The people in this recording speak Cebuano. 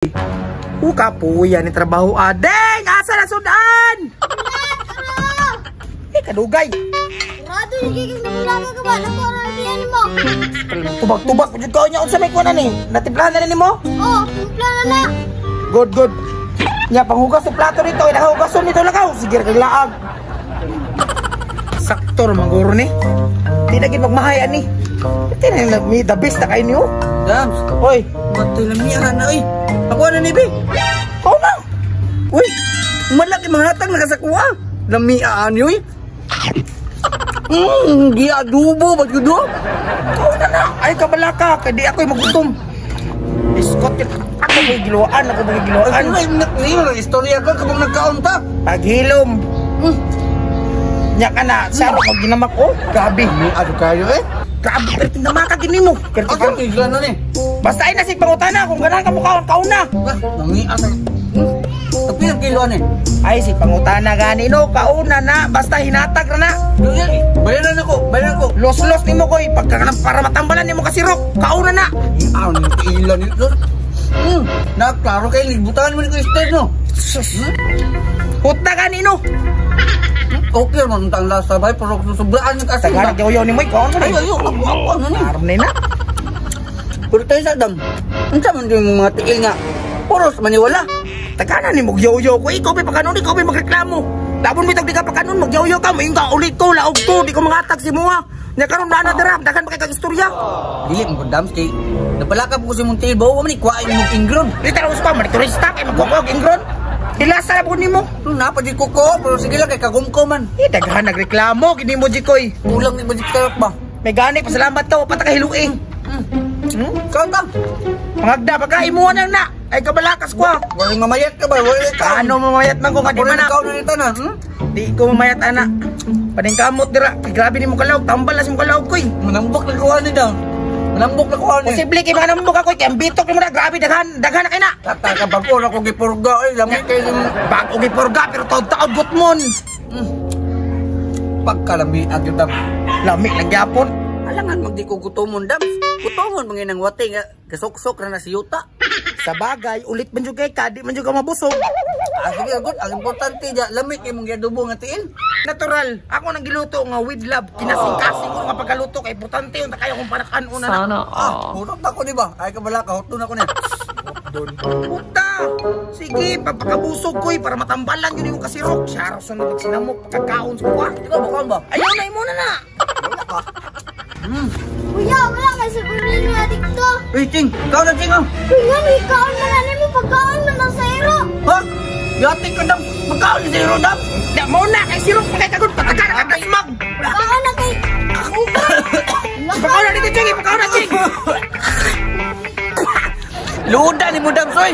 Kapuya ni trabaho adeng. Asa na sudan? Eh, kadugay. Rado ni kay naglaga ka ba? Nako ra diyan mo. Tubag-tubag jud ka nya unsa may kuan ni? Natimplahan na nimo? Oh, timpla na na. Good, good. Nya panghugas og plato dito, ay nakahugason nito lagaw. Sige ra kag laag. Sakto ra man guro ni. Di na gid magmahay ani. Di na mi the best na kay niyo. Dams, Oy, matoy lamian na oy. Ako na ni be. Kau na. Uy, malaki mga hatag nakasakuha. Lamian oy. Di adobo ba jud? Kau na na. Ay kabalaka kay di ako'y magutom. Biskot ako may giluan, ako may giluan. Ay, nak istorya ka kabang nagkaon ta. Paghilom. Nya ka na, sa ako ginamak ko. Grabe. May ado kayo eh. Grabe, pero tinamaka gini mo. Pero Asa tigla na ni? Basta ay nasig pangutana kung ganahan ka mukaon, kaon na. Ah, nangian na. Tapi ang kilo ni. Ay, si pangutana gani no, kauna na, basta hinatag ra na. Bayaran ako, bayaran ko. Los-los nimo koy, pagka para matambalan nimo kasirok, kauna na. Aw, ni ila ni. Na klaro kay libutan mo ni ko isted no. Sus. Puta gani no. Okay man tang lasa bay pero sobraan ng asin. Tagana gyud nimo, kaon ko Ay, ni. ayo, ako ako ano ni. Aram ni na. Pero tayo sa dam. Unsa man yung mga tiil nga? Puros maniwala. Tagana ni mo gyuyo ko, ikaw may pakanon, ikaw may magreklamo. Labon mi tag di ka pakanon, magyuyo ka, moingon ka ulit ko, laog ko, di ko mangatag si muha. Nya karon na na dira, daghan pa kay kag istorya. Dili mo dams kay napalakap ko si mong tiil bawo man ni kuwain mo ingron. Di taraw ko, man turista kay magkukuha og ingron. Hilasa na po nimo. Napa di ko ko pero sige lang kay kagumko man. Eh, daghan nagreklamo gini mo jikoy. Kulang ni budget sarap ba? May gani pasalamat ka wa pa ta kahiluing. Kaon ka. Pangagda pa ka imuha na na. Ay kabalakas ko. Wala mamayat ka ba? Wala ka. Ano mamayat man ko ka di man na. Kaon na nito na. Di ko mamayat ana. Paningkamot dira. Kay grabe nimo kalawg, tambal na si mo kalawg koy. Manambok na kuha ni daw. Manambok na kuha ni. Posible kay manambok ako kay ang bitok nimo na grabe daghan, daghan na kay na. Tata ka bago na ko gipurga ay lami kay Bago gipurga pero taod-taod gutmon. Pagkalami ang gyud dam. Lami lang gyapon. Alangan magdi ko gutomon dam. Gutomon manginang wate nga gasuksok ra na si yuta. Sa bagay, ulit man jud kay ka, di man jud ka mabusog. Ah, sige agad, ang importante ja lami kay mong giadobo nga tiil. Natural, ako nang giluto nga with love, kinasing-kasing ko nga pagkaluto kay importante unta kayo kung panakan-una na. Sana Ah, all. hurot ako di ba? Ay kabala ka, huton ako niya. Puta! Sige, pagpakabusog ko'y para matambalan yun yung kasirok. Siya rason na magsinamok pagkakaon sa kuha. Ikaw bukan ba? Ayaw na, imo na na! Wala ka. Kuya, wala kay sa na dito. Uy, Ching, ikaw na Ching oh. Kuya, ni kaon man na nimo pagkaon man ang sayro. Ha? Yati ka dam, magkaon ni zero dam. Di mo na, kay sirok pa kay kagod, patakan ka kasmag! Pagkaon na kay Pagkaon na dito, Ching! Pagkaon na, Ching! Luda ni mo dam soy.